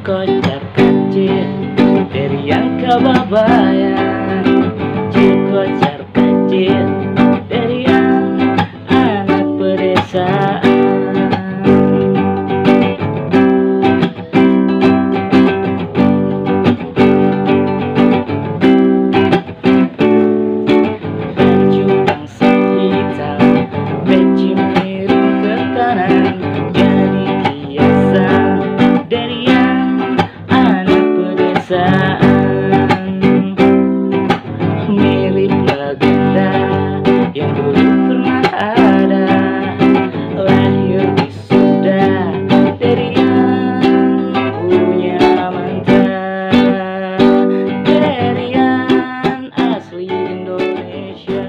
Kocar kacir dari yang kebabayan, kocar kacir dari yang anak pedesaan. Baju bangsa hitam, peci miring ke kanan, jadi kiasan dari yang mirip legenda yang dulu pernah ada, lahir di Sunda dari yang punya mantra, dari yang asli Indonesia.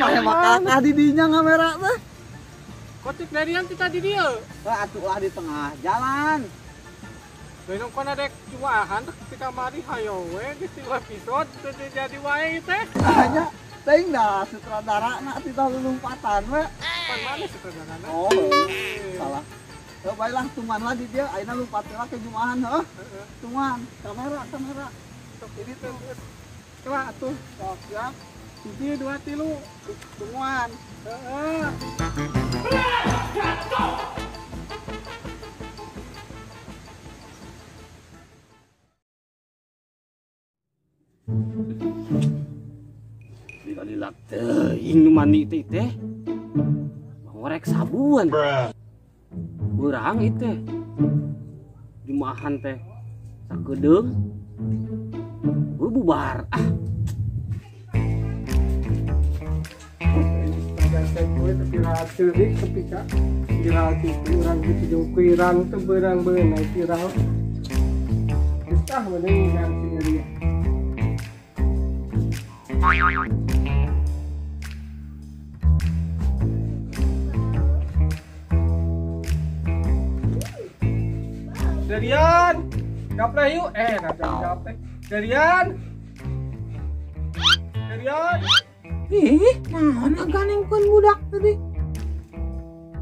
Mah makakah di dinya ngamera teh. Kocik dari yang kita di dieu. Wah atuh lah di tengah jalan. Deui kana dek juahan teh di kamari hayo we geus 3 episode teu jadi wae teh. Hanya teuing dah sutradarana titah lulumpatan we. Pan mana sutradarana? Oh, salah. Heuh bae lah tuman lah di dieu ayeuna lumpat heula ke jumahan heuh. Tuman, kamera kamera. Sok ini teh coba atuh. Sok siap. 1, 2, 3 tungguan. Heeh. Lila-lila teuing nu mandi teh teh. Ngorek sabun. Beurang ieu teh. Jumahan teh sakedeung. Bubar ah. Viral ceurik tapi ka viral kitu urang kitu jeung kuirang teu beurang beunai viral. Geus tah mending ngan si Ria. Derian, gaple yuk. Nah gaple. Derian. Derian. Ih, mana ganengkeun budak tadi?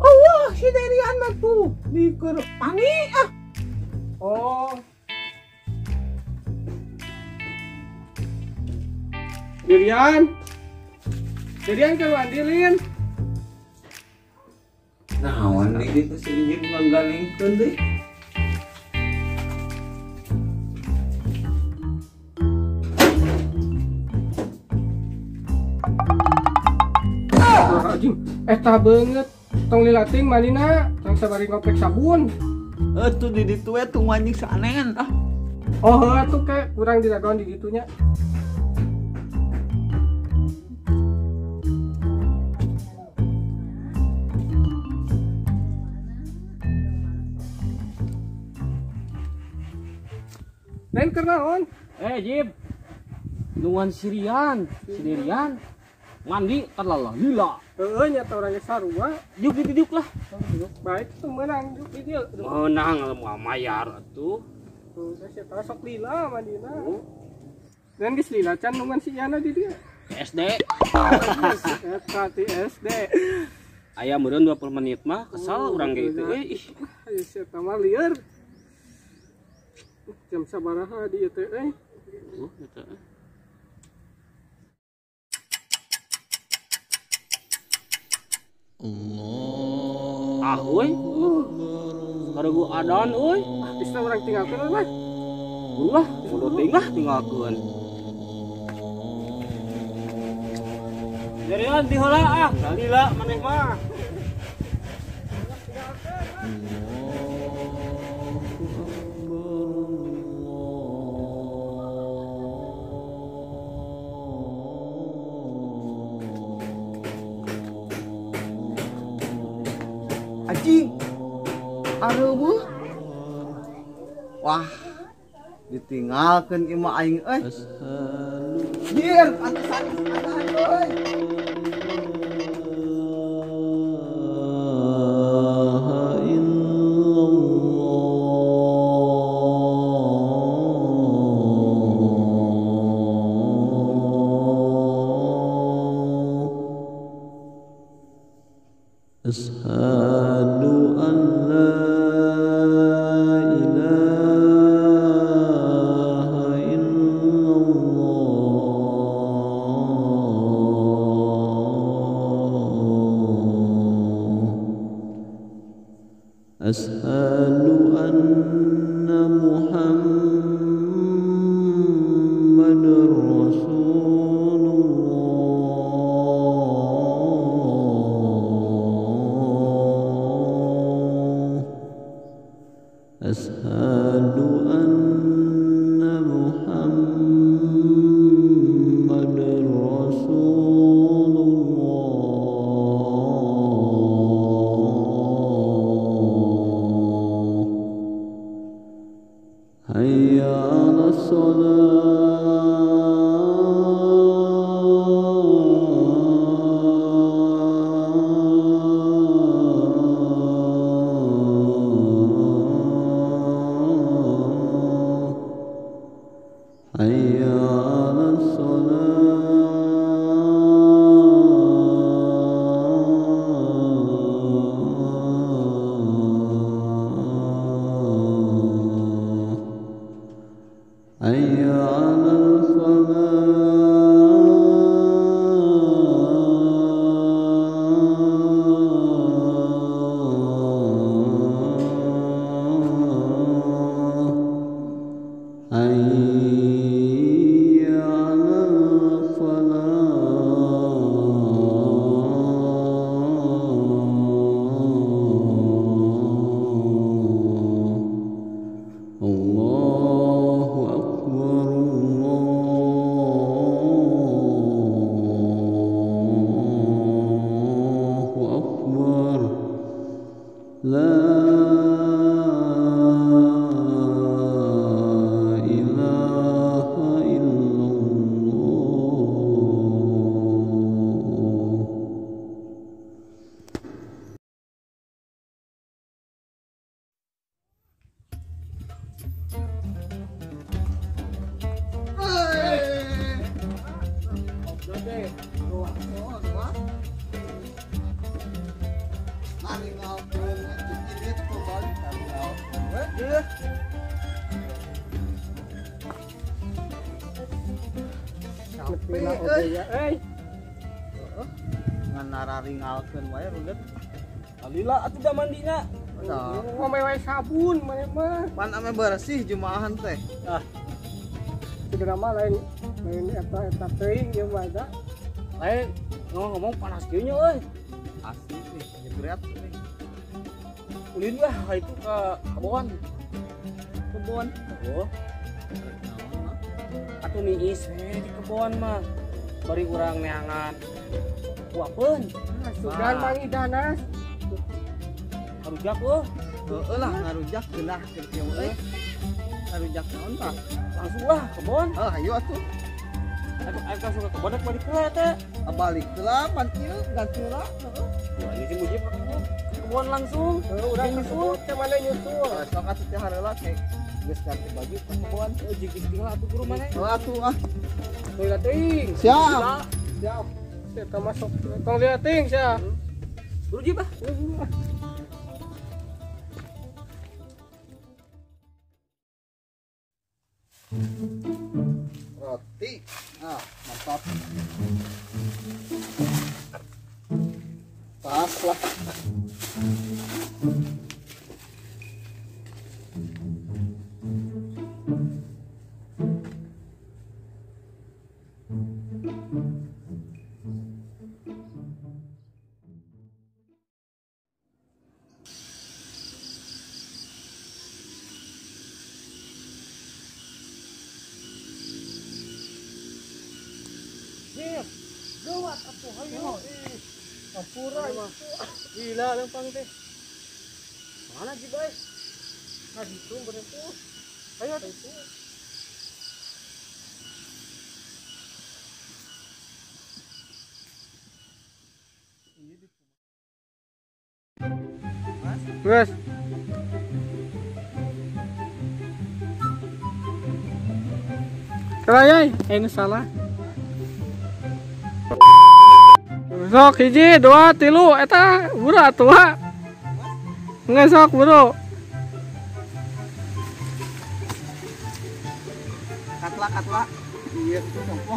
Oh, wah, si Derian mah tuh di keur pangi ah. Oh. Derian. Derian keur mandi lin. Naon deui teh si Injil ngaganengkeun deui. Eta beungeut tong lilating manina tong sabari ngopek sabun. Atuh di ditu we tunggu anjing saanengan ah. Oh heuh atuh ke kurang diragon di ditunya. Lain keur naon? Jib. Nungguan sirian, si Derian. Mandi terlalu lila. Heeh nya teh urang ge sarua. Diuk diuk lah. Baik tuh meunang diuk di dieu. Meunang moal mayar atuh. Tuh sia teh sok lila mandina. Dan geus lila can nungguan si Yana di dieu. SD. Eta ti SD. Aya meureun 20 menit mah kesal urang ge itu euy. Ih, aya sia teh mah lieur. Jam sabaraha di ieu teh euy. Eta. Allah. Ah euy. Karegu adan euy. Bisa urang tinggalkeun mah. Ulah, bodoh teuing lah tinggalkeun. Derian diheula ah, lila maneh mah. Anjing. Areueuh. Wah. Ditinggalkeun ieu mah aing euy. Jir, pantesan anahan euy. Ashhadu an la ilaha illallah. Ashhadu anna Muhammadar Rasulullah. Ashhadu anna Muhammadar Rasulullah. Hayya 'alas shalah. Hayya 'alas shalah. Hayya 'alal falah. Hayya 'alal falah. Allahu akbar, Allahu akbar, la ilaha illallah. Capek euy. Ngan nararingalkeun wae rudet. Alila atuh da mandina. Ngombe wae sabun maneh mah. Pan ame bersih jumaahan teh. Ah. Segera mah lain lain eta-eta teuing ieu mah da. Lain ngomong-ngomong panas kieu nya euy. Asli nih, jebret nih. Ulin lah itu ke kebon. Kebon. Oh. Atuh niis we di kebon mah. Bari urang neangan kuapeun. Sugan mangi danas. Ngarujak euy. Heueuh lah ngarujak geunah keur kieu euy. Ngarujak naon tah? Langsung lah kebon. Heuh hayu atuh. Atuh aing langsung ke kebon balik heula teh. Balik heula pan kieu ganti heula. Heeh. Wah, ini si Mujib ke kebon langsung. Heuh urang nyusul teh mana nyusul. Sok atuh teh hareula ke geus ganti baju ke kebon. Heuh jig-jig lah atuh guru maneh. Heuh atuh ah. Tong liating. Siap. Siap. Eta masuk. Tong liating sia. Guru jib ah. Roti. Ah, mantap. Pas lah. Gawat atuh hayu. Ampura itu. Gila lempang teh. Mana sih, Bay? Nah, gitu berempu. Ayo itu. Terus. Kerayai, ini salah. Sok hiji, dua, tilu, eta buru atuh. Nggak sok buru. Katla katla. Iya, itu sopo.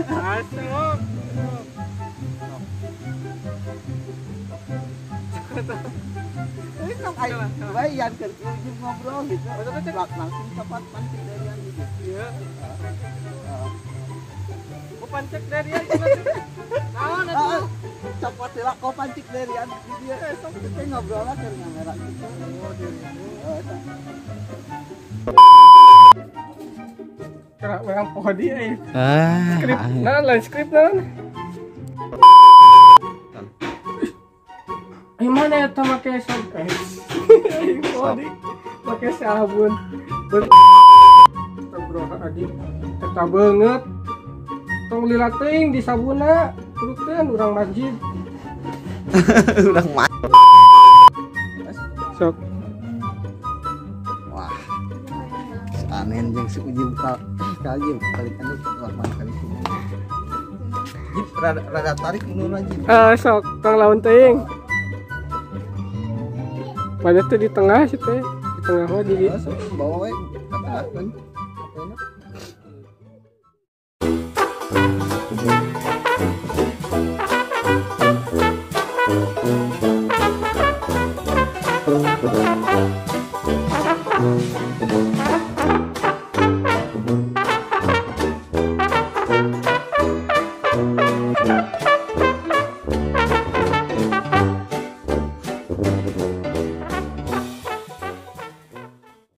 Masuk. Ini sok aing bae yan keur ngobrol gitu. Langsung cepat pancing darian gitu. Iya. Ku pancing darian. Naon atuh? Copot heula ku pancing darian di dieu sok teh ngobrol lah keur ngamera gitu. Oh, darian. Kira orang poho di euy. Ah. Skrip naon lain skrip naon? Eh mana eta make sabun? Make sabun. Astagfirullahaladzim. Eta beungeut. Tong lila teuing di sabunna, turutkeun urang masjid. Urang masjid. Sok. Wah. Anen jeung si Ujib kali kali kan lapan kali. Jib rada tarik mundur aja. Sok tong lawan teuing. Pada tuh di tengah sih teh, di tengah mah di bawa we tengah kan. Enak.